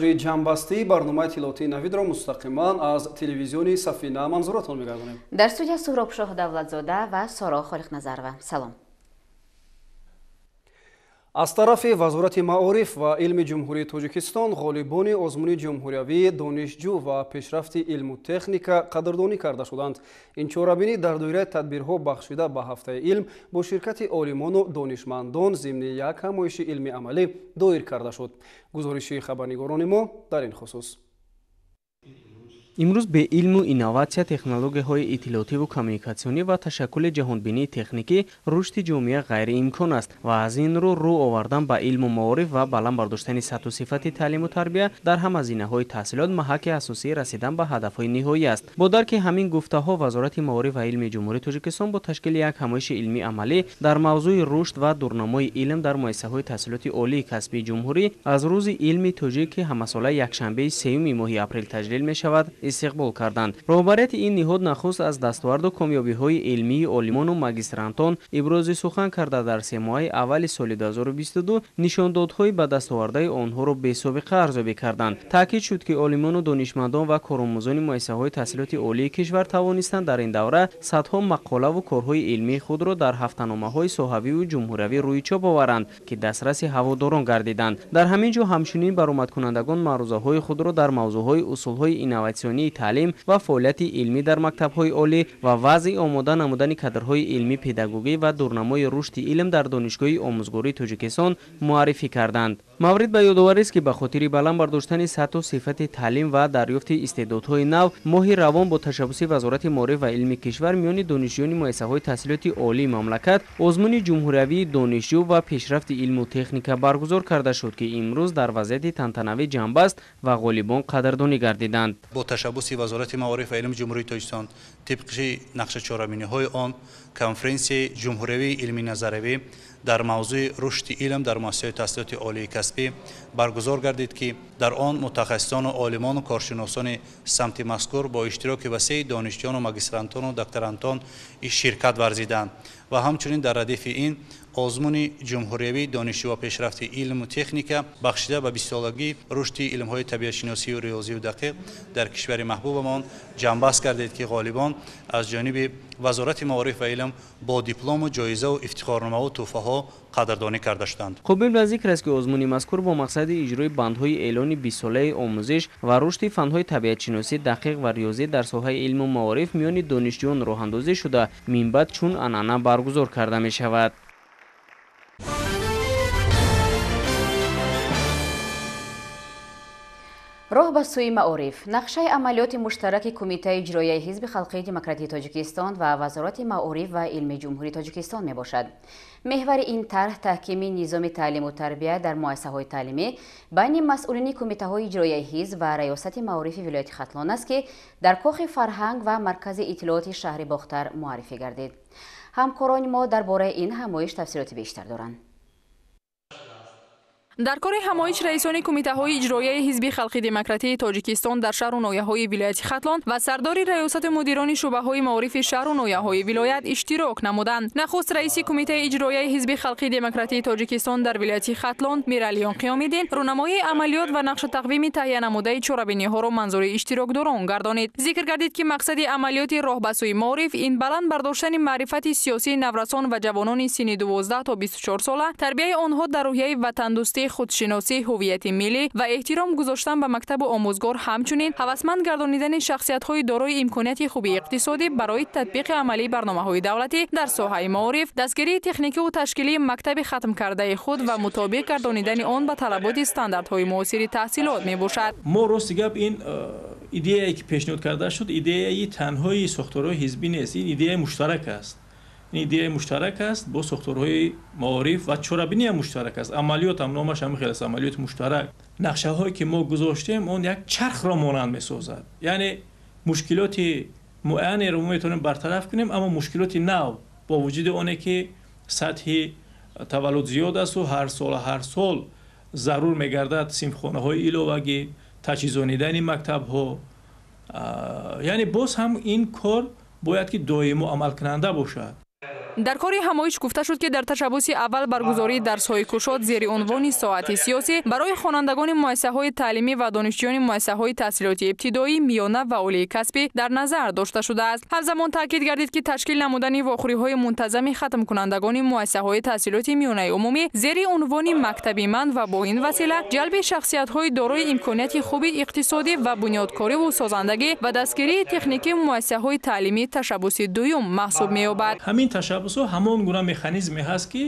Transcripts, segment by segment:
Нашри ҷамъбастии барномаи иттилоотии Навидро мустақиман аз телевизиони Сафина манзуратон мегардонем. Дар студия Суҳробшоҳ Давлатзода ва Соро Холиқназарова. Салом. Аз тарафи Вазорати маориф ва илми Ҷумҳурии Тоҷикистон ғолибони озмуни ҷумҳуриявии донишҷӯ ва пешрафти илму техника қадрдонӣ карда шуданд. Ин чорабинӣ дар доираи тадбирҳо бахшида ба ҳафтаи илм бо ширкати олимону донишмандон зимни як ҳамоиши илми амалӣ доир карда шуд. Гузориши хабарнигорони мо дар ин хусус. Имрӯз бе илму инноватсия, технологияҳои иттилоотиву коммуникатсионӣ ва ташаккули ҷаҳонбинии техникӣ рушди ҷомеа ғайриимкон аст ва аз ин рӯ рӯ овардан ба илму маориф ва баланд бардоштани сатҳу сифати таълиму тарбия дар ҳама зинаҳои таҳсилот маҳаки асосии расидан ба ҳадафҳои ниҳоӣ аст. Бо дарки ҳамин гуфтаҳо Вазорати маориф ва илми Ҷумҳурии Тоҷикистон бо ташкили як ҳамоиши илмии амалӣ дар мавзӯи рушд ва дурнамои илм дар муассисаҳои таҳсилоти олии касбии ҷумҳурӣ аз рӯзи илми тоҷик, ки ҳамасола якшанбеи сеюми моҳи апрел таҷлил мешавад, истиқбол карданд. Роҳбарияти ин ниҳод нахуст аз дастоварду комёбиҳои илмии олимону магистрантон ибрози сухан карда, дар семоҳаи аввали соли 2022 нишондодҳои ба дастовардаи онҳоро бесобиқа арзёбӣ карданд. Таъкид шуд, ки олимону донишмандон ва коромӯзони муассисаҳои таҳсилоти олии кишвар тавонистанд дар ин давра садҳо мақолаву корҳои илмии худро дар ҳафтаномаҳои соҳавиву ҷумҳуриявӣ рӯи чоп оваранд, ки дастраси ҳаводорон гардиданд. Дар ҳамин ҷо ҳамчунин баромадкунандагон маърузаҳои худро дар мавзӯъҳои усулҳои инноватсионии таълим ва фаъолияти илмӣ дар мактабҳои олӣ ва вазъи омода намудани кадрҳои илмӣ педагогӣ ва дурнамои рушди илм дар Донишгоҳи омӯзгории Тоҷикистон муаррифӣ карданд. Маврид ба ёдоварист, ки ба хотири баланд бардоштани сатҳу сифати таълим ва дарёфти истеъдодҳои нав моҳи равон бо ташаббуси Вазорати маориф ва илми кишвар миёни донишҷӯёни муассисаҳои таҳсилоти олии мамлакат озмуни ҷумҳуриявии донишҷӯ ва пешрафти илму техника баргузор карда шуд, ки имрӯз дар вазъияти тантанавӣ ҷамъбаст ва ғолибон қадрдонӣ гардиданд. Бо ташаббуси Вазорати маориф ва илми Ҷумҳурии Тоҷикистон тибқи нақшачорабиниҳои он конференсияи ҷумҳуриявии илмии назариявӣ дар мавзӯи рушди илм дар муассисаҳои таҳсилоти олии касбӣ баргузор гардид, ки дар он мутахассисону олимону коршиносони самти мазкур бо иштироки васеи донишҷӯёну магистрантону докторантон ширкат варзиданд ва ҳамчунин дар радифи ин озмуни ҷумҳуриявии донишҷӯ ва пешрафти илму техника бахшида ба бистсолагии рушди илмҳои табиатшиносию риёзию дақиқ дар кишвари маҳбубамон ҷамъбаст гардид, ки ғолибон аз ҷониби Вазорати маориф ва илм бо диплому ҷоизаву ифтихорномаву тӯҳфаҳо қадрдонӣ карда шуданд. Қобил ба зикр аст, ки озмуни мазкур бо мақсади иҷрои бандҳои эълони бистсолаи омӯзиш ва рушди фанҳои табиатшиносӣ, дақиқ ва риёзӣ дар соҳаи илму маориф миёни донишҷӯён роҳандозӣ шуда, минбаъд чун анъана баргузор карда мешавад. Роҳ ба сӯи маориф. Нақшаи амалиёти муштараки Кумитаи иҷроияи Ҳизби халқии демократии Тоҷикистон ва Вазорати маориф ва илми Ҷумҳурии Тоҷикистон мебошад. Меҳвари ин тарҳ таҳкими низоми таълиму тарбия дар муассисаҳои таълимӣ байни масъулини кумитаҳои иҷроияи ҳизб ва раёсати маорифи вилояти Хатлон аст, ки дар Кохи фарҳанг ва маркази иттилооти шаҳри Бохтар муаррифӣ гардид. Ҳамкорони мо дар бораи ин ҳамоиш тафсилоти бештар доранд. Дар кори ҳамоиш раисони кумитаҳои иҷроияи Ҳизби халқи демократии Тоҷикистон дар шаҳру ноҳияҳои вилояти Хатлон ва сардори раёсату мудирони шӯъбаҳои маорифи шаҳру ноҳияҳои вилоят иштирок намуданд. Нахуст раиси кумитаи иҷроияи Ҳизби халқи демократии Тоҷикистон дар вилояти Хатлон Миралиён Қиёмиддин рӯнамоии амалиёт ва нақшатақвими таҳия намудаи чорабиниҳоро манзури иштирокдорон гардонид. Зикр гардид, ки мақсади амалиёти роҳ ба сӯи маориф ин баланд бардоштани маърифати сиёсии наврасон ва ҷавонони синни 12 то 24 сола, тарбияи онҳо дар рӯҳияи ватандӯстӣ, худшиносӣ, ҳуввияти миллӣ ва эҳтиром гузоштан ба мактабу омӯзгор, ҳамчунин ҳавасманд гардонидани шахсиятҳои дорои имконияти хуби иқтисодӣ барои татбиқи амалии барномаҳои давлатӣ дар соҳаи маориф, дастгирии техникиву ташкилии мактаби хатмкардаи худ ва мутобиқ гардонидани он ба талаботи стандартҳои муосири таҳсилот мебошад. Мо рости гап ин идеяе ки пешниҳод карда шуд, идеяи танҳои сохторҳои ҳизбӣ нест, ин идеяи муштарак аст. Ин идеяи муштарак аст бо сохторҳои маориф ва чорабиниам муштарак аст. Амалиёт ҳам номаш ҳамин хел аст, амалиёти муштарак. Нақшаҳое ки мо гузоштем, он як чархро монанд месозад. Яъне мушкилоти муайянеро мо метавонем бартараф кунем, аммо мушкилоти нав бо вуҷуди оне ки сатҳи таваллуд зиёд асту ҳар сол зарур мегардад синфхонаҳои иловагӣ, таҷҳизонидани мактабҳо. Яъне боз ҳам ин кор бояд ки доимо амалкунанда бошад. Дар кори ҳамоиш гуфта шуд, ки дар ташаббуси аввал баргузории дарсҳои кушод зери унвони соати сиёсӣ барои хонандагони муассисаҳои таълимӣ ва донишҷӯёни муассисаҳои таҳсилоти ибтидоӣ, миёна ва олии касбӣ дар назар дошта шудааст. Ҳамзамон таъкид гардид, ки ташкил намудани вохӯриҳои мунтазами хатмкунандагони муассисаҳои таҳсилоти миёнаи умумӣ зери унвони мактаби ман ва бо ин васила ҷалби шахсиятҳои дорои имконияти хуби иқтисодӣ ва бунёдкориву созандагӣ ва дастгирии техникии муассисаҳои таълимӣ ташаббуси дуюм маҳсуб меёбад. Ҳамин ташаббусҳо ҳамон гуна механизме ҳаст, ки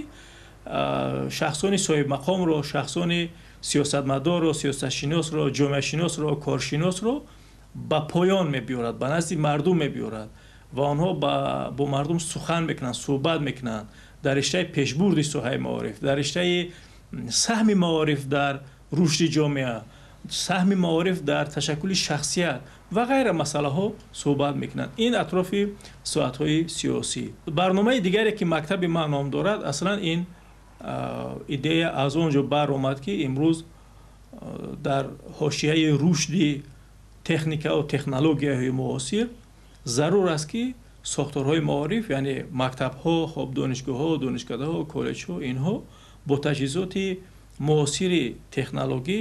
шахсони соҳибмақомро, шахсони сиёсатмадорро, сиёсатшиносро, ҷомеашиносро, коршиносро ба поён мебиёрад, ба назди мардум мебиёрад ва онҳо бо мардум сухан мекунанд, суҳбат мекунанд дар риштаи пешбурди соҳаи маориф, дар риштаи саҳми маориф дар рушди ҷомеа, саҳми маориф дар ташаккули шахсият ва ғайра масъалаҳо суҳбат мекунанд. Ин атрофи соатҳои сиёсӣ. Барномаи дигаре, ки мактаби ман ном дорад, аслан ин идея аз он ҷо баромад, ки имрӯз дар ҳошияи рушди техникаву технологияҳои муосир зарур аст, ки сохторҳои маориф, яъне мактабҳо, хоб донишгоҳҳо, донишкадаҳо, коллеҷҳо, инҳо бо таҷҳизоти муосири технологӣ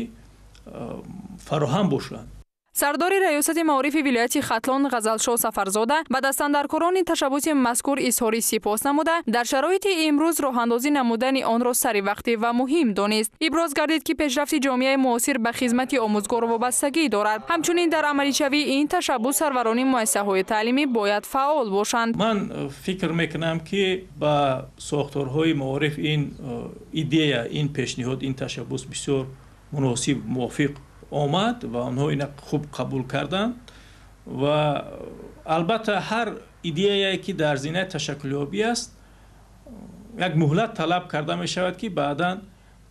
фароҳам бошанд. Сардори раёсати маорифи вилояти Хатлон Ғазалшоҳ Сафарзода ба дастандаркорони ташаббуси мазкур изҳори сипос намуда, дар шароити имрӯз роҳандозӣ намудани онро саривақтӣ ва муҳим донист. Иброз гардид, ки пешрафти ҷомеаи муосир ба хизмати омӯзгор вобастагӣ дорад. Ҳамчунин дар амалишавии ин ташаббус сарварони муассисаҳои таълимӣ бояд фаъол бошанд. Ман фикр мекунам, ки ба сохторҳои маориф ин идея, ин пешниҳод, ин ташаббус бисёр муносиб, мувофиқ омад ва онҳо ина хуб қабул карданд. Ва албатта ҳар идеяе, ки дар зинаи ташаккулёбӣ аст, як муҳлат талаб карда мешавад, ки баъдан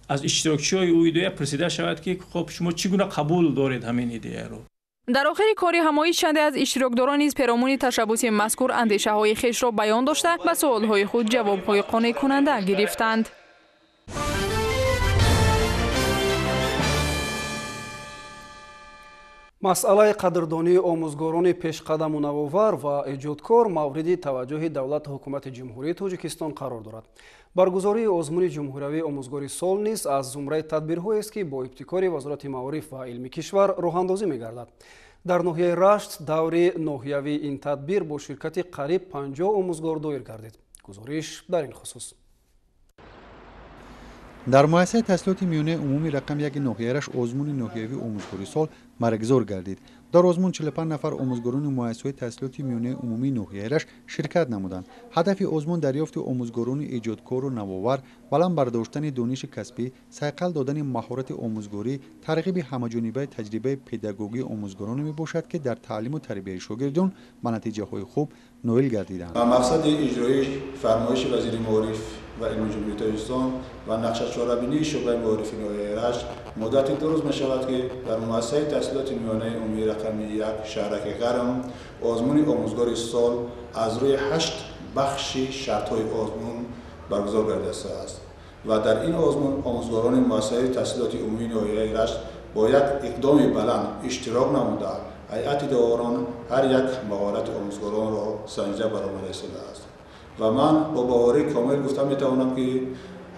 аз иштирокчиҳои ӯ идея пурсида шавад, ки хоб шумо чӣ гуна қабул доред ҳамин идеяро. Дар охири кори ҳамоиш чанде аз иштирокдорон низ перомуни ташаббуси мазкур андешаҳои хешро баён дошта, ба суолҳои худ ҷавобҳои қонеъкунанда гирифтанд. Масъалаи қадрдонии омӯзгорони пешқадаму навовар ва эҷодкор мавриди таваҷҷӯҳи давлату ҳукумати Ҷумҳурии Тоҷикистон қарор дорад. Баргузории озмуни ҷумҳуриявии омӯзгори сол низ аз зумраи тадбирҳоест, ки бо ибтикори Вазорати маориф ва илми кишвар роҳандозӣ мегардад. Дар ноҳияи Рашт даври ноҳиявии ин тадбир бо ширкати қариб 50 омӯзгор доир гардид. Гузориш дар ин хусус. Дар муассисаи таҳсилоти миёнаи умумӣ рақами 1 ноҳияи Рашт озмуни ноҳиявии омӯзгори сол баргузор гардид. Дар озмун 45 нафар омӯзгорони муассисаҳои таҳсилоти миёнаи умумии ноҳияи Рашт ширкат намуданд. Ҳадафи озмун дарёфти омӯзгорони эҷодкору навовар, баланд бардоштани дониши касбӣ, сайқал додани маҳорати омӯзгорӣ, тарғиби ҳамаҷонибаи таҷрибаи педагогии омӯзгороне мебошад, ки дар таълиму тарбияи шогирдон ба натиҷаҳои хуб ноил гардиданд. Ба мақсади иҷрои фармоиши вазири маориф ва илми Ҷумҳурии Тоҷикистон ва нақшачорабинии шӯъбаи маорифи ноҳияи Рашт муддати 2 рӯз мешавад, ки дар муассисаи таҳсилоти миёнаи умумии рақами 1 шаҳраки Ғарм озмуни омӯзгори сол аз рӯи 8 бахши шартҳои озмун баргузор гардидааст ва дар ин озмун омӯзгорони муассисаи таҳсилоти умумии ноҳияи Рашт бо як иқдоми баланд иштирок намуда, ҳайати доварон ҳар як маҳорати омӯзгоронро санҷида баромада истодааст. Ва ман бо боварии комил гуфта метавонам, ки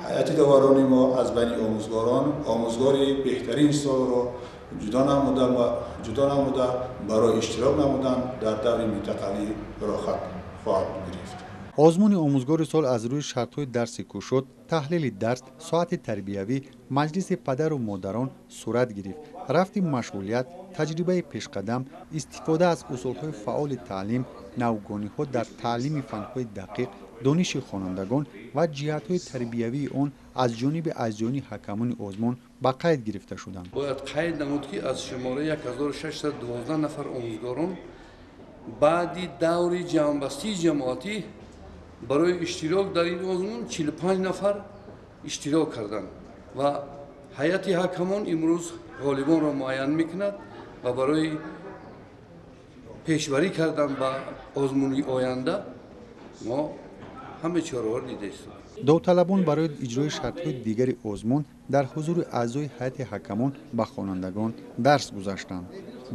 ҳайати доварони мо аз байни омӯзгорон омӯзгори беҳтарин солро ҷудо намуда барои иштирок намудан дар даври минтақавӣ роҳат хоҳад гирифт. Озмуни омӯзгори сол аз рӯи шартҳои дарси кушод, таҳлили дарс, соати тарбиявӣ, маҷлиси падару модарон сурат гирифт. Рафти машғулият, таҷрибаи пешқадам, истифода аз усулҳои фаъоли таълим, навгониҳо дар таълими фанҳои дақиқ, дониши хонандагон ва ҷиҳатҳои тарбиявии он аз ҷониби аъзоёни ҳакамони озмун ба қайд гирифта шуданд. Бояд қайд намуд, ки аз шумораи 1612 нафар омӯзгорон баъди даври ҷамъбастии ҷамоатӣ барои иштирок дар ин озмун 45 нафар иштирок карданд ва ҳайати ҳакамон имрӯз ғолибонро муайян мекунад ва барои пешбарӣ кардан ба озмуни оянда мо ҳама чораҳоро дидаистем. Довталабон барои иҷрои шартҳои дигари озмун дар ҳузури аъзои ҳайати ҳакамон ба хонандагон дарс гузаштанд.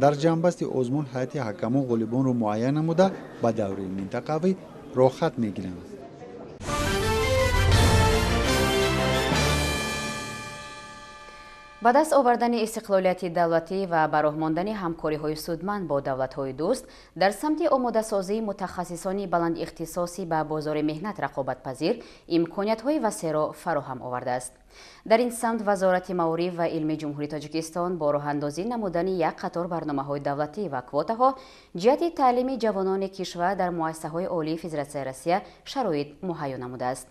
Дар ҷамъбасти озмун ҳайати ҳакамон ғолибонро муайян намуда ба давраи минтақавӣ роҳхат мегиранд. Ба даст овардани истиқлолияти давлатӣ ва ба роҳ мондани ҳамкориҳои судманд бо давлатҳои дӯст дар самти омодасозии мутахассисони баландихтисосӣ ба бозори меҳнат рақобатпазир имкониятҳои васеъро фароҳам овардааст. Дар ин самт Вазорати маориф ва илми Ҷумҳурии Тоҷикистон бо роҳандозӣ намудани як қатор барномаҳои давлатӣ ва квотаҳо ҷиҳати таълими ҷавонони кишвар дар муассисаҳои олии Федератсияи Россия шароит муҳайё намудааст.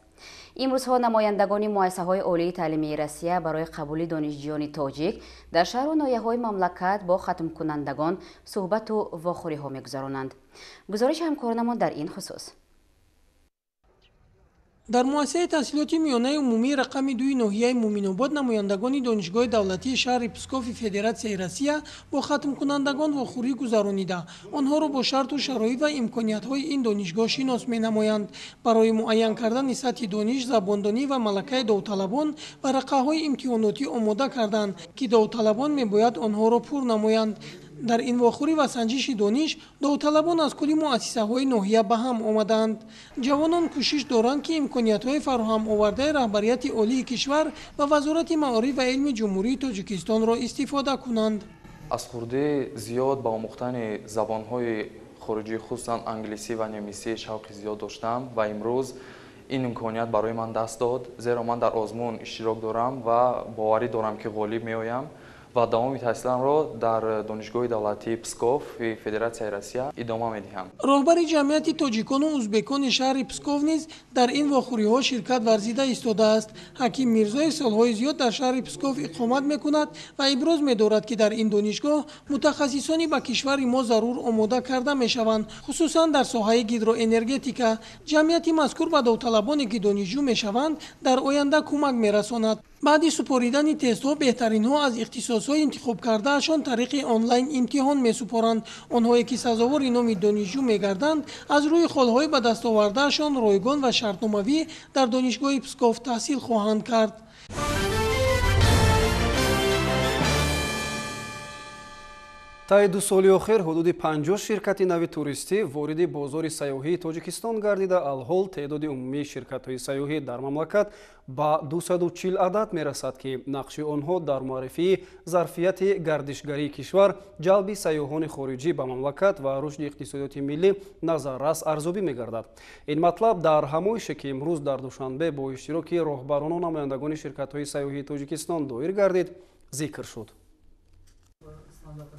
Имрӯзҳо намояндагони муассисаҳои олии таълимии Россия барои қабули донишҷӯёни тоҷик дар шаҳру ноҳияҳои мамлакат бо хатмкунандагон суҳбату вохӯриҳо мегузаронанд. Гузориши ҳамкоронамон дар ин хусус. Дар муассисаи таҳсилоти миёнаи умумии рақами 2 ноҳияи Муминобод намояндагони Донишгоҳи давлатии шаҳри Пскови Федератсияи Россия бо хатмкунандагон вохӯрӣ гузаронида, онҳоро бо шарту шароит ва имкониятҳои ин донишгоҳ шинос менамоянд. Барои муайян кардани сатҳи дониш, забондонӣ ва малакаи довталабон варақаҳои имтиҳонотӣ омода карданд, ки довталабон мебояд онҳоро пур намоянд. Дар ин вохӯрӣ ва санҷиши дониш довталабон аз кулли муассисаҳои ноҳия ба ҳам омаданд. Ҷавонон кӯшиш доранд, ки имкониятҳои фароҳам овардаи раҳбарияти олии кишвар ва Вазорати маориф ва илми Ҷумҳурии Тоҷикистонро истифода кунанд. Аз хурдӣ зиёд ба омӯхтани забонҳои хориҷӣ, хусусан англисӣ ва немисӣ шавқи зиёд доштам ва имрӯз ин имконият барои ман даст дод, зеро ман дар озмун иштирок дорам ва боварӣ дорам, ки ғолиб меоям ва давоми таҳсиламро дар Донишгоҳи давлатии Псков Федератсияи Россия идома медиҳам. Роҳбари ҷамъияти тоҷикону узбекони шаҳри Псков низ дар ин вохӯриҳо ширкат варзида истодааст. Ҳаким Мирзоев солҳои зиёд дар шаҳри Псков иқомат мекунад ва иброз медорад, ки дар ин донишгоҳ мутахассисони ба кишвари мо зарур омода карда мешаванд, хусусан дар соҳаи гидроэнергетика. Ҷамъияти мазкур ба довталабоне, ки донишҷӯ мешаванд, дар оянда кӯмак мерасонад. Баъди супоридани тестҳо беҳтаринҳо аз ихтисосҳои интихобкардаашон тариқи онлайн имтиҳон месупоранд. Онҳое ки сазовори номи донишҷӯ мегарданд, аз рӯи холҳои ба дастовардаашон ройгон ва шартномавӣ дар Донишгоҳи Псков таҳсил хоҳанд кард. Таи 2 соли охир ҳудуди 50 ширкати нави туристӣ вориди бозори сайёҳии Тоҷикистон гардида, алҳол теъдоди умумии ширкатҳои сайёҳӣ дар мамлакат ба 240 адад мерасад, ки нақши онҳо дар муаррифии зарфияти гардишгарии кишвар, ҷалби сайёҳони хориҷӣ ба мамлакат ва рушди иқтисодиёти миллӣ назаррас арзёбӣ мегардад. Ин матлаб дар ҳамоише, ки имрӯз дар Душанбе бо иштироки роҳбарону намояндагони ширкатҳои сайёҳии Тоҷикистон доир гардид, зикр шуд.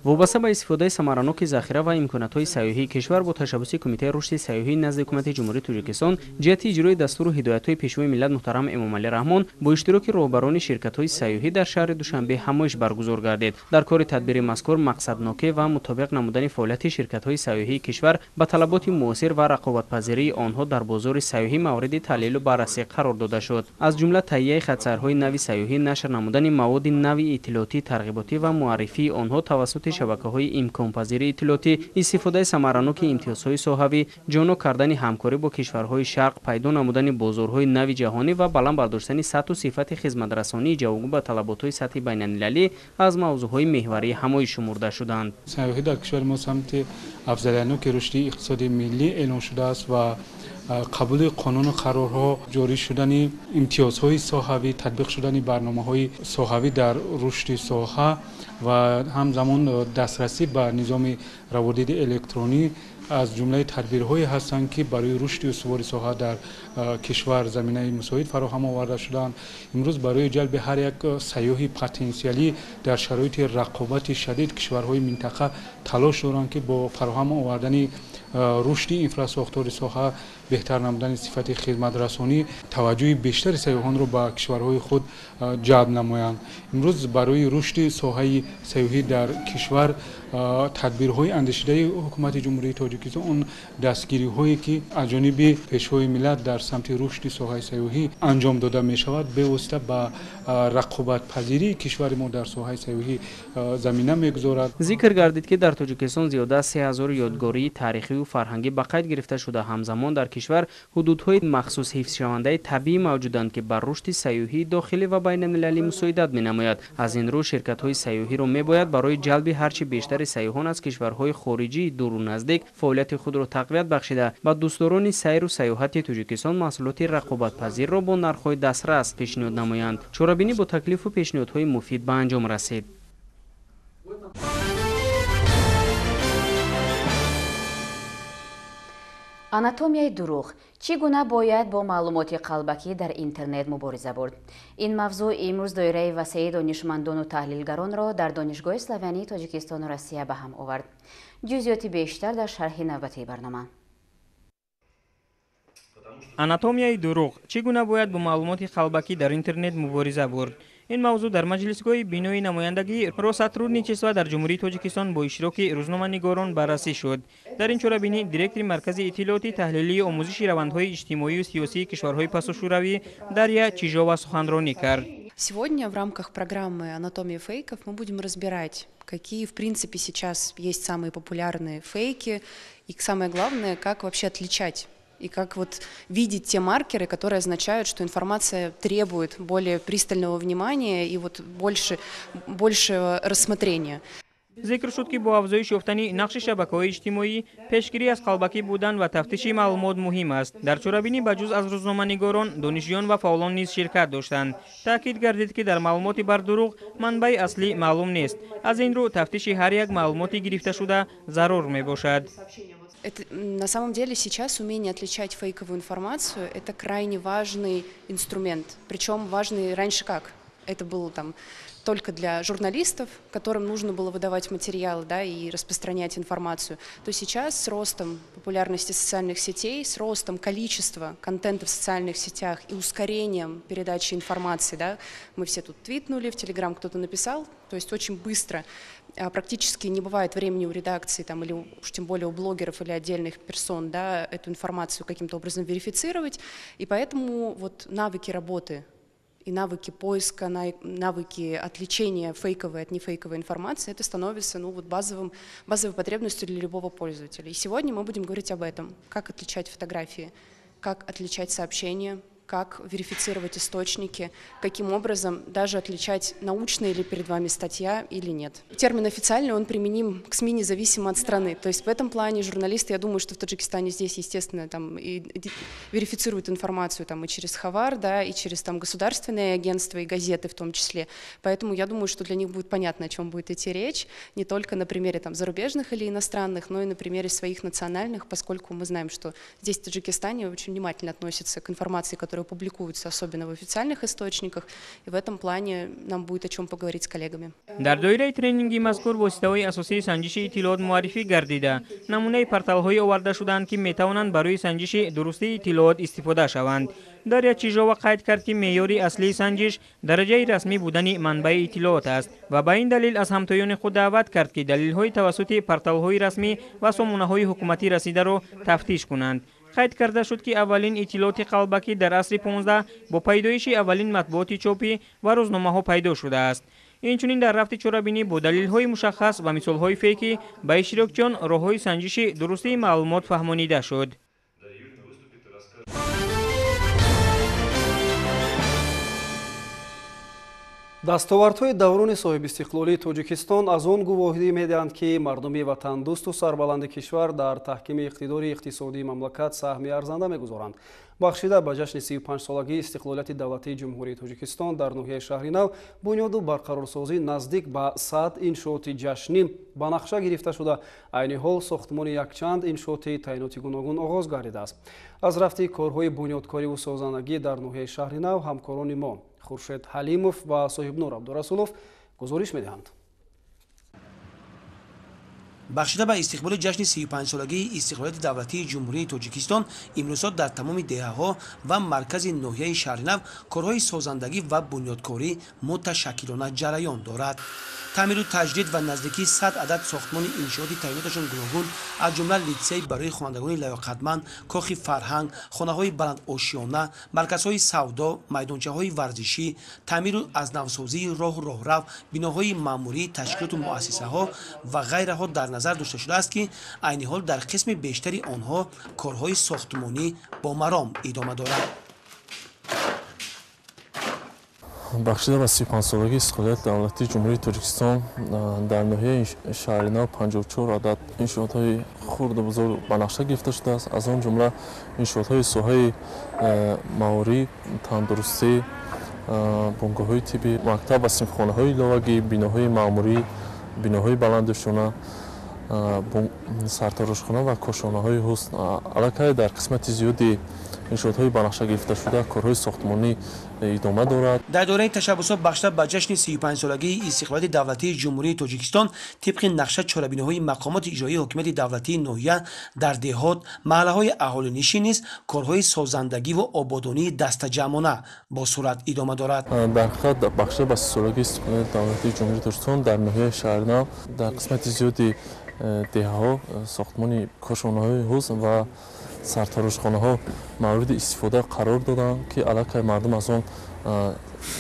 Вобаста ба истифодаи самараноки захира ва имкониятҳои сайёҳии кишвар бо ташаббуси Кумитаи рушди сайёҳии назди Ҳукумати Ҷумҳурии Тоҷикистон ҷиҳати иҷрои дастуру ҳидоятҳои Пешвои миллат муҳтарам Эмомалӣ Раҳмон бо иштироки роҳбарони ширкатҳои сайёҳӣ дар шаҳри Душанбе ҳамоиш баргузор гардид. Дар кори тадбири мазкур мақсаднокӣ ва мутобиқ намудани фаъолияти ширкатҳои сайёҳии кишвар ба талаботи муосир ва рақобатпазирии онҳо дар бозори сайёҳӣ мавриди таҳлилу баррасӣ қарор дода шуд. Аз ҷумла таҳияи хатсайрҳои нави сайёҳӣ, нашр намудани маводи нави иттилоотӣ, тарғиботӣ ва муаррифии онҳо тавассути шабакаҳои имконпазири иттилоотӣ, истифодаи самараноки имтиёзҳои соҳавӣ, ҷоно кардани ҳамкорӣ бо кишварҳои шарқ, пайдо намудани бозорҳои нави ҷаҳонӣ ва баланд бардоштани сатҳу сифати хизматрасонии ҷавобгӯ ба талаботҳои сатҳи байналмилалӣ аз мавзӯъҳои меҳварии ҳамоиш шумурда шуданд. Сайёҳӣ дар кишвари мо самти афзалиятноки рушди иқтисоди миллӣ эълон шудааст ва қабули қонуну қарорҳо, ҷорӣ шудани имтиёзҳои соҳавӣ, татбиқ шудани барномаҳои соҳавӣ дар рушди соҳа ва ҳамзамон дастрасӣ ба низоми раводиди электронӣ аз ҷумлаи тадбирҳое ҳастанд, ки барои рушди устувори соҳа дар кишвар заминаи мусоид фароҳам оварда шуданд. Имрӯз барои ҷалби ҳар як сайёҳи потенсиалӣ дар шароити рақобати шадид кишварҳои минтақа талош доранд, ки бо фароҳам овардани рушди инфрасохтори соҳа, беҳтар намудани сифати хизматрасонӣ таваҷҷӯҳи бештари сайёҳонро ба кишварҳои худ ҷалб намоянд. Имрӯз барои рушди соҳаи сайёҳӣ дар кишвар тадбирҳои андешидаи Ҳукумати Ҷумҳурии Тоҷикистон, он дастгириҳое, ки аз ҷониби Пешвои миллат дар самти рушди соҳаи сайёҳӣ анҷом дода мешавад, бевосита ба рақобатпазирии кишвари мо дар соҳаи сайёҳӣ замина мегузорад. Зикр гардид, ки дар Тоҷикистон зиёда аз 3000 ёдгории таърихию фарҳангӣ ба қайд гирифта шуда, ҳамзамон дар кишвар ҳудудҳои махсус ҳифзшавандаи табиӣ мавҷуданд, ки бар рушди сайёҳии дохилӣ ва байналмилалӣ мусоидат менамояд. Аз ин рӯ ширкатҳои сайёҳиро мебояд барои ҷалби ҳарчи бештари сайёҳон аз кишварҳои хориҷии дуру наздик фаъолияти худро тақвият бахшида, ба дӯстдорони сайру сайёҳати Тоҷикистон маҳсулоти рақобатпазирро бо нархҳои дастрас пешниҳод намоянд. Чорабинӣ бо таклифу пешниҳодҳои муфид ба анҷом расид. Анатомияи дурӯғ. Чӣ гуна бояд бо маълумоти қалбакӣ дар интернет мубориза бурд? Ин мавзӯъ имрӯз доираи васеи донишмандону таҳлилгаронро дар Донишгоҳи славянии Тоҷикистону Россия ба ҳам овард. Ҷузъиёти бештар дар шарҳи навбатии барнома. Анатомияи дурӯғ. Чӣ гуна бояд бо маълумоти қалбакӣ дар интернет мубориза бурд? Ин мавзӯъ дар маҷлисгоҳи бинои намояндагии Россотрудничества дар Ҷумҳурии Тоҷикистон бо иштироки рӯзноманигорон баррасӣ шуд. Дар ин чорабинӣ директори Маркази иттилооти таҳлилии омӯзиши равандҳои иҷтимоию сиёсии кишварҳои пасушӯравӣ Дарья Чижова суханронӣ кард. Сегодня в рамках программы «Анатомия фейков» мы будем разбирать, какие, в принципе, сейчас есть самые популярные фейки и, самое главное, как вообще отличать и как вот видеть те маркеры, которые означают, что информация требует более пристального внимания и вот большего рассмотрения. Зикр шуд, ки бо афзоиш ёфтани нақши шабакаҳои иҷтимоӣ пешгирӣ аз қалбакӣ будан ва тафтиши маълумот муҳим аст. Дар чорабинӣ ба ҷуз аз рӯзноманигорон, донишҷӯён ва фаъолон низ ширкат доштанд. Таъкид гардид, ки дар маълумоти бардурӯғ манбаи аслӣ маълум нест. Аз ин рӯ тафтиши ҳар як маълумоти гирифташуда зарур мебошад. Это, на самом деле сейчас умение отличать фейковую информацию – это крайне важный инструмент. Причем важный раньше как? Это было там только для журналистов, которым нужно было выдавать материалы, да, и распространять информацию, то сейчас с ростом популярности социальных сетей, с ростом количества контента в социальных сетях и ускорением передачи информации, да, мы все тут твитнули, в Телеграм кто-то написал, то есть очень быстро, практически не бывает времени у редакции там, или уж тем более у блогеров или отдельных персон, да, эту информацию каким-то образом верифицировать, и поэтому вот навыки работы и навыки поиска, навыки отличения фейковой от нефейковой информации, это становится, ну, вот базовой потребностью для любого пользователя. И сегодня мы будем говорить об этом, как отличать фотографии, как отличать сообщения, как верифицировать источники, каким образом даже отличать, научная ли перед вами статья или нет. Термин «официальный» он применим к СМИ независимо от страны. То есть в этом плане журналисты, я думаю, что в Таджикистане здесь, естественно, там и верифицируют информацию там, и через Хабар, да, и через там, государственные агентства, и газеты в том числе. Поэтому я думаю, что для них будет понятно, о чем будет идти речь, не только на примере там, зарубежных или иностранных, но и на примере своих национальных, поскольку мы знаем, что здесь, в Таджикистане, очень внимательно относятся к информации, которая публикуются, особенно в официальных источниках, и в этом плане нам будет о чем поговорить с коллегами. Дар доираи тренинги мазкур воситаҳои асосии санҷиши иттилоот муаррифӣ гардида, намунаи порталҳое оварда шуданд, ки метавонанд барои санҷиши дурустии иттилоот истифода шаванд. Дарья Чижова қайд кард, ки меъёри аслии санҷиш дараҷаи расмӣ будани манбаи иттилоот аст ва ба ин далел аз ҳамтоёни худ даъват кард, ки далелҳои тавассути порталҳои расмӣ ва сомонаҳои ҳукуматӣ расидаро тафтиш кунанд. Қайд карда шуд, ки аввалин иттилооти қалбакӣ дар асри 15 бо пайдоиши аввалин матбуоти чопӣ ва рӯзномаҳо пайдо шудааст. Инчунин дар рафти чорабинӣ бо далелҳои мушаххас ва мисолҳои фейкӣ ба иштирокчиён роҳҳои санҷиши дурустии маълумот фаҳмонида шуд. Дастовардҳои даврони соҳибистиқлолии Тоҷикистон аз он гувоҳӣ медиҳанд, ки мардуми ватандӯсту сарбаланди кишвар дар таҳкими иқтидори иқтисодии мамлакат саҳми арзанда мегузоранд. Бахшида ба ҷашни 35-солагии истиқлолияти давлатии Ҷумҳурии Тоҷикистон дар ноҳияи Шаҳринав бунёду барқарорсозӣ наздик ба 100 иншооти ҷашнӣ ба нақша гирифта шуда, айни ҳол сохтмони якчанд иншооти таъиноти гуногун оғоз гардидааст. Аз рафти корҳои бунёдкориву созандагӣ дар ноҳияи Шаҳринав ҳамкорони мо Хуршед Ҳалимов ва Соҳибнур Абдурасулов гузориш медиҳанд. Бахшида ба истиқболи ҷашни 35-солагии истиқлолияти давлатии Ҷумҳурии Тоҷикистон имрӯзҳо дар тамоми деҳаҳо ва маркази ноҳияи Шаҳринав корҳои созандагӣ ва бунёдкорӣ муташаккилона ҷараён дорад. Таъмиру таҷдид ва наздикии 100 адад сохтмони иншооти таъиноташон гуногун, аз ҷумла литсей барои хонандагони лаёқатманд, кохи фарҳанг, хонаҳои баландошёна, марказҳои савдо, майдончаҳои варзишӣ, таъмиру азнавсозии роҳу роҳрав, биноҳои маъмурӣ, ташкилоту муассисаҳо ва ғайраҳо дар назар дошта шудааст, ки айни ҳол дар қисми бештари онҳо корҳои сохтмонӣ бо маром идома дорад. Бахшида ба 35-солагии истиқлолияти давлатии Ҷумҳурии Тоҷикистон дар ноҳияи Шаҳринав 54 адад иншоотҳои хурду бузург ба нақша гирифта шудааст. Аз он ҷумла иншоотҳои соҳаи маориф, тандурустӣ, бунгоҳҳои тиббӣ, мактаб ва синфхонаҳои иловагӣ, биноҳои маъмурӣ, биноҳои баландошёна, сарторошхона ва кошонаҳои ҳусн. Аллакай дар қисмати зиёди иншоотҳои ба нақша гирифташуда корҳои сохтмонӣ идома дорад. Дар доираи ташаббусҳо бахшида ба ҷашни 35-солагии истиқлолияти давлатии Ҷумҳурии Тоҷикистон тибқи нақша чорабиниҳои мақомоти иҷроии ҳокимияти давлатии ноҳия дар деҳот, маҳаллаҳои аҳолинишин низ корҳои созандагиву ободонии дастаҷамъона бо суръат идома дорад. Дар ҳақиқат бахшида ба 30-солагии истиқлолияти давлатии Ҷумҳурии Тоҷикистон дар ноҳияи Шаҳринав дар қисмати зиёди деҳаҳо сохтмони кошонаҳои ҳусн ва сарторошхонаҳо мавриди истифода қарор доданд, ки аллакай мардум аз он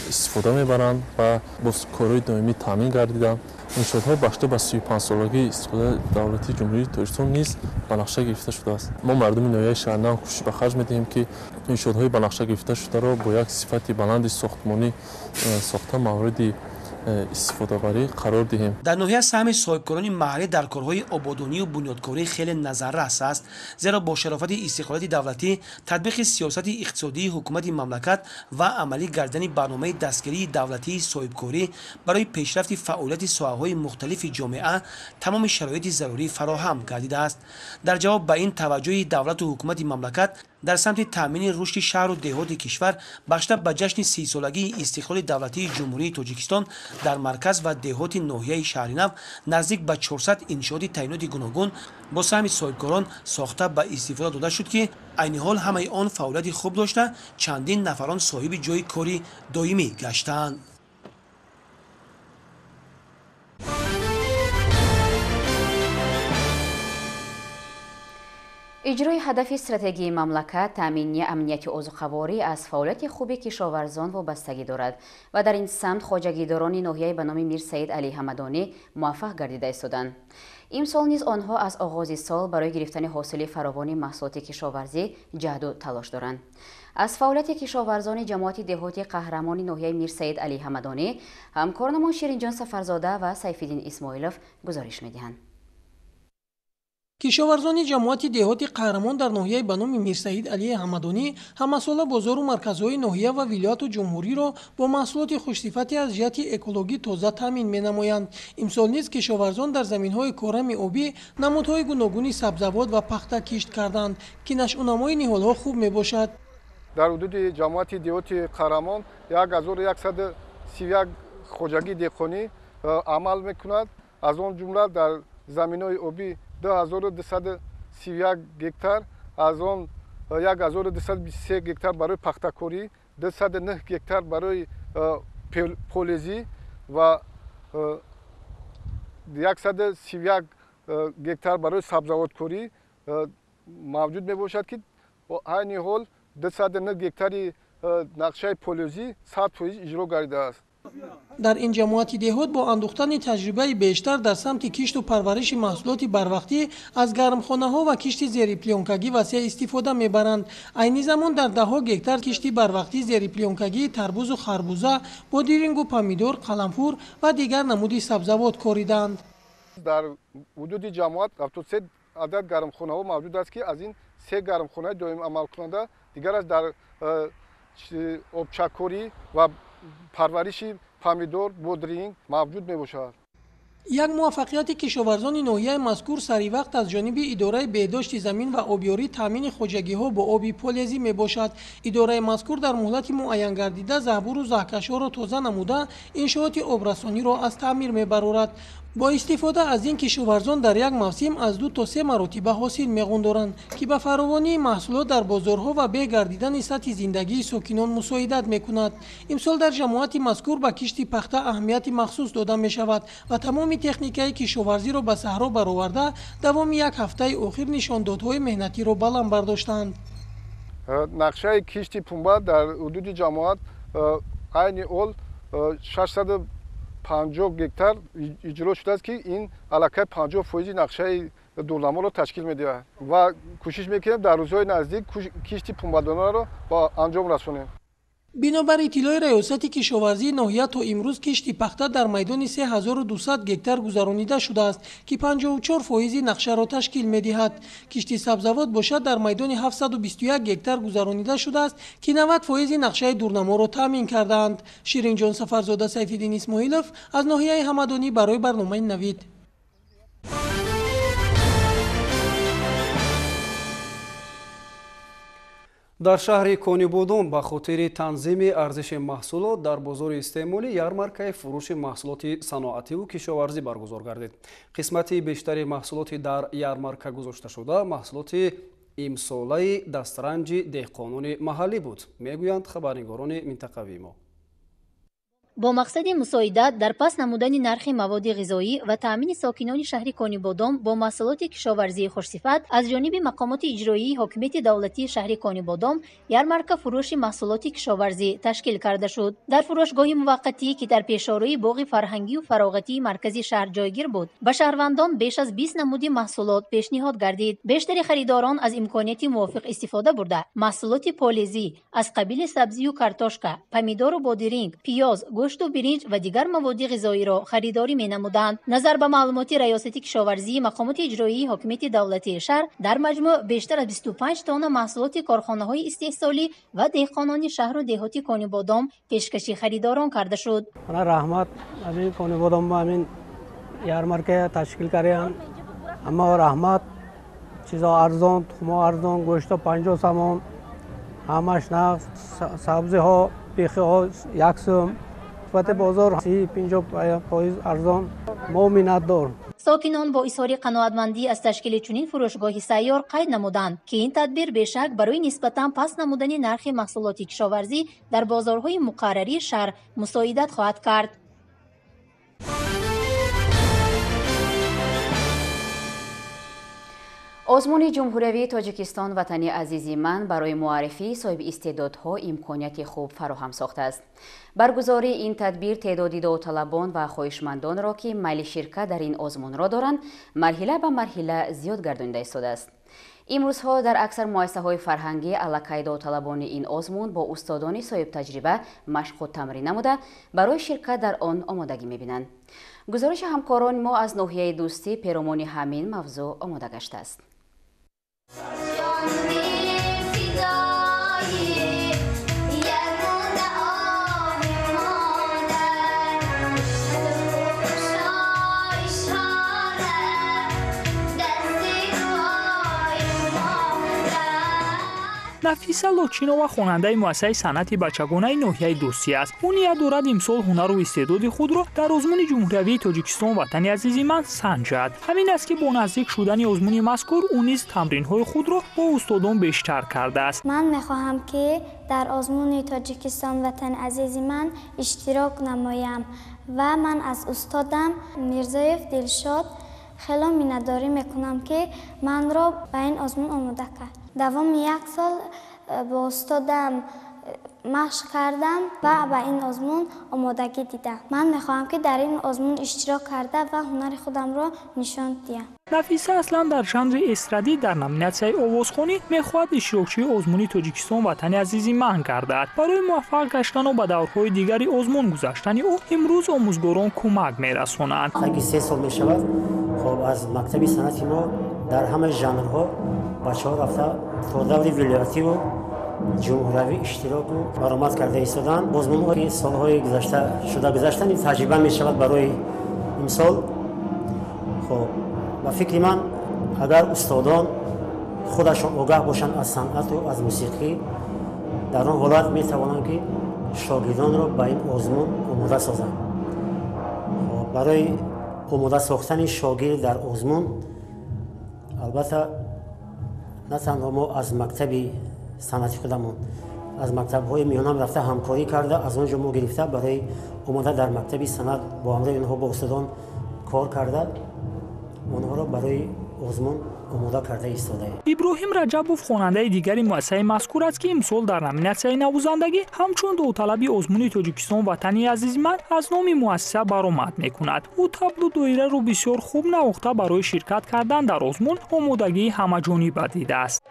истифода мебаранд ва бо корҳои доимӣ таъмин гардиданд. Иншоотҳо бахшида ба 35-солагии истиқлолияти давлатии Ҷумҳурии Тоҷикистон низ ба нақша гирифта шудааст. Мо мардуми ноҳияи Шаҳринав кӯшиш ба харҷ медиҳем, ки иншоотҳои ба нақша гирифташударо бо як сифати баланди сохтмонӣ сохта мавриди истифодабарӣ қарор диҳем. Дар ноҳия саҳми соҳибкорони маҳаллӣ дар корҳои ободонию бунёдкорӣ хеле назаррас аст, зеро бо шарофати истиқлолияти давлатӣ, татбиқи сиёсати иқтисодии ҳукумати мамлакат ва амалӣ гардидани барномаи дастгирии давлатии соҳибкорӣ барои пешрафти фаъолияти соҳаҳои мухталифи ҷомеа тамоми шароити зарурӣ фароҳам гардидааст. Дар ҷавоб ба ин таваҷҷӯҳи давлату ҳукумати мамлакат дар самти таъмини рушди шаҳру деҳоти кишвар бахшида ба ҷашни 30-солагии истиқлоли давлатии Ҷумҳурии Тоҷикистон дар марказ ва деҳоти ноҳияи Шаҳринав наздик ба 400 иншооти таъиноти гуногун бо саҳми соҳибкорон сохта ба истифода дода шуд, ки айни ҳол ҳамаи он фаъолияти хуб дошта, чандин нафарон соҳиби ҷойи кори доимӣ гаштаанд. Иҷрои ҳадафи стратегии мамлакат таъмини амнияти озуқаворӣ аз фаъолияти хуби кишоварзон вобастагӣ дорад ва дар ин самт хоҷагидорони ноҳияи ба номи Мир Саид Алӣ Ҳамадонӣ муваффақ гардида истоданд. Имсол низ онҳо аз оғози сол барои гирифтани ҳосили фаровони маҳсулоти кишоварзӣ ҷаҳду талош доранд. Аз фаъолияти кишоварзони ҷамоати деҳоти қаҳрамони ноҳияи Мир Саид Алӣ Ҳамадонӣ ҳамкоронамон Ширинҷон Сафарзода ва Сайфиддин Исмоилов гузориш медиҳанд. Кишоварзони ҷамоати деҳоти Қаҳрамон дар ноҳияи ба номи Мирсаид Алии Ҳамадонӣ ҳамасола бозору марказҳои ноҳия ва вилояту ҷумҳуриро бо маҳсулоти хушсифате аз ҷиҳати экологӣ тоза таъмин менамоянд. Имсол низ кишоварзон дар заминҳои корами обӣ намудҳои гуногуни сабзавот ва пахта кишт карданд, ки нашъунамои ниҳолҳо хуб мебошад. Дар ҳудуди ҷамоати деҳоти Қаҳрамон 1131 хоҷагии деҳқонӣ амал мекунад. Аз он ҷумла дар заминҳои обӣ 2231 гектар, аз он 1223 гектар барои пахтакорӣ, 209 гектар барои полезӣ ва 131 гектар барои сабзавоткорӣ мавҷуд мебошад, ки айни ҳол 209 гектари нақшаи полезӣ 100% иҷро гардидааст. Дар ин ҷамоати деҳот бо андӯхтани таҷрибаи бештар дар самти кишту парвариши маҳсулоти барвақтӣ аз гармхонаҳо ва кишти зериплёнкагӣ васеъ истифода мебаранд. Айни замон дар даҳҳо гектар кишти барвақтӣ зериплёнкагии тарбузу харбуза, бодирингу помидор, қаламфур ва дигар намуди сабзавот коридаанд. Дар ҳудуди ҷамоат 73 адад гармхонаҳо мавҷуд аст, ки аз ин 3 гармхонаи доим амалкунанда, дигар аз дар обчакорӣ ва парвариши помидор, бодринг мавҷуд мебошад. Як муваффақияти кишоварзони ноҳияи мазкур саривақт аз ҷониби идораи беҳдошти замин ва обёрӣ таъмини хоҷагиҳо бо оби полезӣ мебошад. Идораи мазкур дар муҳлати муайянгардида заҳбуру заҳкашҳоро тоза намуда, иншооти обрасониро аз таъмир мебарорад. Бо истифода аз ин кишоварзон дар як мавсим аз 2 то 3 маротиба ҳосил меғундоранд, ки ба фаровонии маҳсулот дар бозорҳо ва беҳ гардидани сатҳи зиндагии сокинон мусоидат мекунад. Имсол дар ҷамоати мазкур ба кишти пахта аҳамияти махсус дода мешавад ва тамоми техникаи кишоварзиро ба саҳро бароварда, давоми як ҳафтаи охир нишондодҳои меҳнатиро баланд бардоштанд. Нақшаи кишти пунба дар ҳудуди ҷамоат айни ҳол 50 гектар иҷро шудааст, ки ин аллакай 50% нақшаи дурнаморо ташкил медиҳад ва кӯшиш мекунем дар рӯзҳои наздик кишти пунбадонаро ба анҷом расонем. Бинобар иттилои Раёсати кишоварзии ноҳия, то имрӯз кишти пахта дар майдони 3200 гектар гузаронида шудааст, ки 54% нақшаро ташкил медиҳад. Кишти сабзавот бошад дар майдони 721 гектар гузаронида шудааст, ки 90% нақшаи дурнаморо таъмин кардаанд. Ширинҷон Сафарзода, Сайфиддин Исмоилов аз ноҳияи Ҳамадонӣ барои барномаи Навид. Дар шаҳри Конибодом ба хотири танзими арзиши маҳсулот дар бозори истеъмолӣ ярмаркаи фурӯши маҳсулоти саноативу кишоварзӣ баргузор гардид. Қисмати бештари маҳсулоти дар ярмарка гузошташуда маҳсулоти имсолаи дастранҷи деҳқонони маҳаллӣ буд, мегӯянд хабарнигорони минтақавии мо. Бо мақсади мусоидат дар паст намудани нархи маводи ғизоӣ ва таъмини сокинони шаҳри Конибодом бо маҳсулоти кишоварзии хушсифат аз ҷониби мақомоти иҷроии ҳокимияти давлатии шаҳри Конибодом ярмарка фурӯши маҳсулоти кишоварзӣ ташкил карда шуд. Дар фурӯшгоҳи муваққатӣ, ки дар пешорои боғи фарҳангию фароғатии маркази шаҳр ҷойгир буд, ба шаҳрвандон беш аз 20 намуди маҳсулот пешниҳод гардид. Бештари харидорон аз имконияти мувофиқ истифода бурда, маҳсулоти полезӣ аз қабили сабзию картошка, помидору бодиринг, пиёз, гӯшту биринҷ ва дигар маводи ғизоиро харидорӣ менамуданд. Назар ба маълумоти Раёсати кишоварзии мақомоти иҷроии ҳокимияти давлатии шаҳр, дар маҷмӯъ бештар аз 25 тонна маҳсулоти корхонаҳои истеҳсолӣ ва деҳқонони шаҳру деҳоти Конибодом пешкаши харидорон карда шуд. Раҳмат, ҳамин Конибодом ҳамин ярмарка ташкил карданд. Аммо раҳмат, чизо арзон, тухмо арзон, гӯшто 50 сомон, ҳамаш нақд, сабзиҳо, бехиҳо 1 сум. Нисбати бозор 30-50% арзон. Мо миннатдор. Сокинон бо изҳори қаноатмандӣ аз ташкили чунин фурӯшгоҳи сайёр қайд намуданд, ки ин тадбир бешак барои нисбатан паст намудани нархи маҳсулоти кишоварзӣ дар бозорҳои муқаррарии шаҳр мусоидат хоҳад кард. Озмуни Ҷумҳуриявии Тоҷикистон «Ватани азизи ман» барои муаррифии соҳиби истеъдодҳо имконияти хуб фароҳам сохтааст. Баргузории ин тадбир теъдоди довталабон ва хоҳишмандонро, ки майли ширкат дар ин озмунро доранд, марҳила ба марҳила зиёд гардонида истодааст. Имрӯзҳо дар аксар муассисаҳои фарҳангӣ аллакай довталабони ин озмун бо устодони соҳибтаҷриба машқу тамрин намуда, барои ширкат дар он омодагӣ мебинанд. Гузориши ҳамкорони мо аз ноҳияи Дӯстӣ перомони ҳамин мавзӯъ омода гаштааст. Нафиса Лочинова хонандаи муассисаи санъати бачагонаи ноҳияи Дӯстӣ аст. Ӯ ният дорад имсол ҳунару истеъдоди худро дар озмуни Ҷумҳуриявии Тоҷикистон «Ватани азизи ман» санҷад. Ҳамин аст, ки бо наздик шудани озмуни мазкур ӯ низ тамринҳои худро бо устодон бештар кардааст. Ман мехоҳам, ки дар озмуни Тоҷикистон «Ватани азизи ман» иштирок намоям ва ман аз устодам Мирзоев Дилшод хело миннатдорӣ мекунам, ки манро ба ин озмун омода кард. Давоми як сол бо устодам машқ кардам ва ба ин озмун омодагӣ дидам. Ман мехоҳам, ки дар ин озмун иштирок карда ва ҳунари худамро нишон диҳам. Нафиса аслан дар жанри эстрадӣ дар номинатсияи овозхонӣ мехоҳад иштирокчии озмуни Тоҷикистон «Ватани азизи ман» гардад. Барои муваффақ гаштану ба даврҳои дигари озмун гузаштани ӯ имрӯз омӯзгорон кӯмак мерасонанд. Таги 3 сол мешавад, хоб аз мактаби санъати мо дар ҳамаи жанрҳо бачаҳо рафта то даври вилоятиву ҷумҳуриявӣ иштироку баромад карда истоданд. Озмунҳои солҳои гузашта шуда гузаштани таҷриба мешавад барои имсол. Хоб ба фикри ман, агар устодон худашон огаҳ бошанд аз санъату аз мусиқӣ, дар он ҳолат метавонанд, ки шогирдонро ба ин озмун омода созанд. Барои омода сохтани шогирд дар озмун албатта на танҳо мо аз мактаби санъати худамон, аз мактабҳои миёнам рафта ҳамкорӣ карда, аз он ҷо мо гирифта барои омода дар мактаби санъат бо ҳамроҳи онҳо бо устодон кор карда, онҳоро барои озмун омода карда истодаем. Иброҳим Раҷабов хонандаи дигари муассисаи мазкур аст, ки имсол дар номинатсияи навозандагӣ ҳамчун довталаби озмуни Тоҷикистон Ватани азизи ман аз номи муассиса баромад мекунад. Ӯ таблу доираро бисёр хуб навохта, барои ширкат кардан дар озмун омодагии ҳамаҷониба дидааст.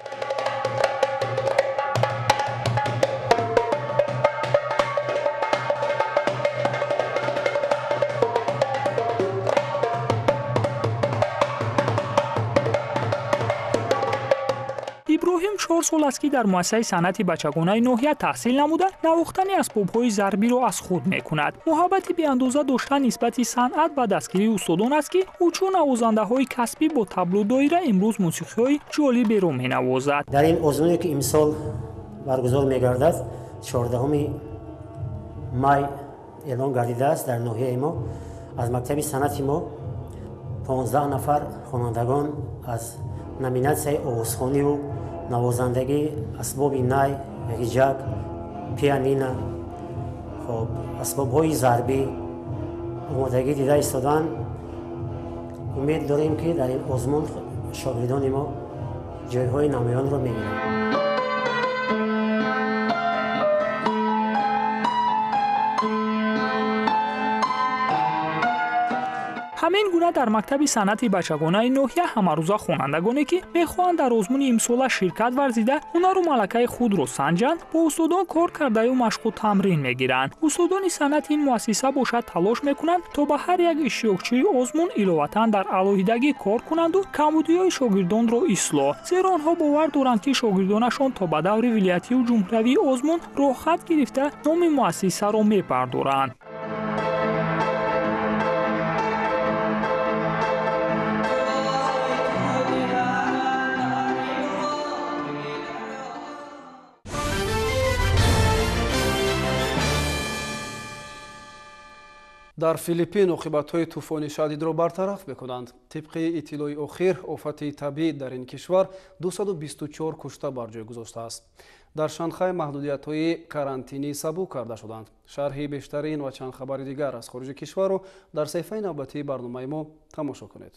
Иброҳим 4 сол аст, ки дар муассисаи санъати бачагонаи ноҳия таҳсил намуда, навохтани асбобҳои зарбиро аз худ мекунад. Муҳаббати беандоза доштан нисбати санъат ба дастгирии устодон аст, ки ӯ чун навозандаҳои касбӣ бо таблу доира имрӯз мусиқиҳои ҷолиберо менавозад. Дар ин озмуне, ки имсол баргузор мегардад, 14 май эълон гардидааст, дар ноҳияи мо аз мактаби санъати мо 15 нафар хонандагон аз номинатсияи овозхониву навозандагӣ асбоби най, ғиҷак, пианина, хоб, асбобҳои зарбӣ омодагӣ дида истоданд. Умед дорем, ки дар ин озмун шогирдони мо ҷойҳои намоёнро мегиранд. Ҳамин гуна дар мактаби санъати бачагонаи ноҳия ҳамарӯза хонандагоне, ки мехоҳанд дар озмуни имсола ширкат варзида, ҳунару малакаи худро санҷанд, бо устодон кор кардаю машқу тамрин мегиранд. Устодони санъати ин муассиса бошад, талош мекунанд, то ба ҳар як иштирокчии озмун иловатан дар алоҳидагӣ кор кунанду камбудиҳои шогирдонро ислоҳ, зеро онҳо бовар доранд, ки шогирдонашон то ба даври вилоятию ҷумҳуриявии озмун роҳхат гирифта, номи муассисаро мебардоранд. Дар Филиппин оқибатҳои тӯфони шадидро бартараф мекунанд. Тибқи иттилои охир, офати табиӣ дар ин кишвар 224 кушта бар ҷой гузоштааст. Дар Шанхай маҳдудиятҳои карантинӣ сабук карда шуданд. Шарҳи бештарин ва чанд хабари дигар аз хориҷи кишварро дар саҳифаи навбатии барномаи мо тамошо кунед.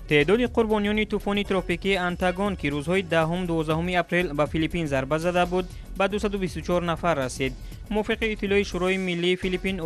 Теъдоди қурбониёни тӯфони тропикии Антагон, ки рӯзҳои 10-12 апрел ба Филиппин зарба зада буд, ба 224 нафар расид. Мувофиқи иттилои Шӯрои миллии Филиппин,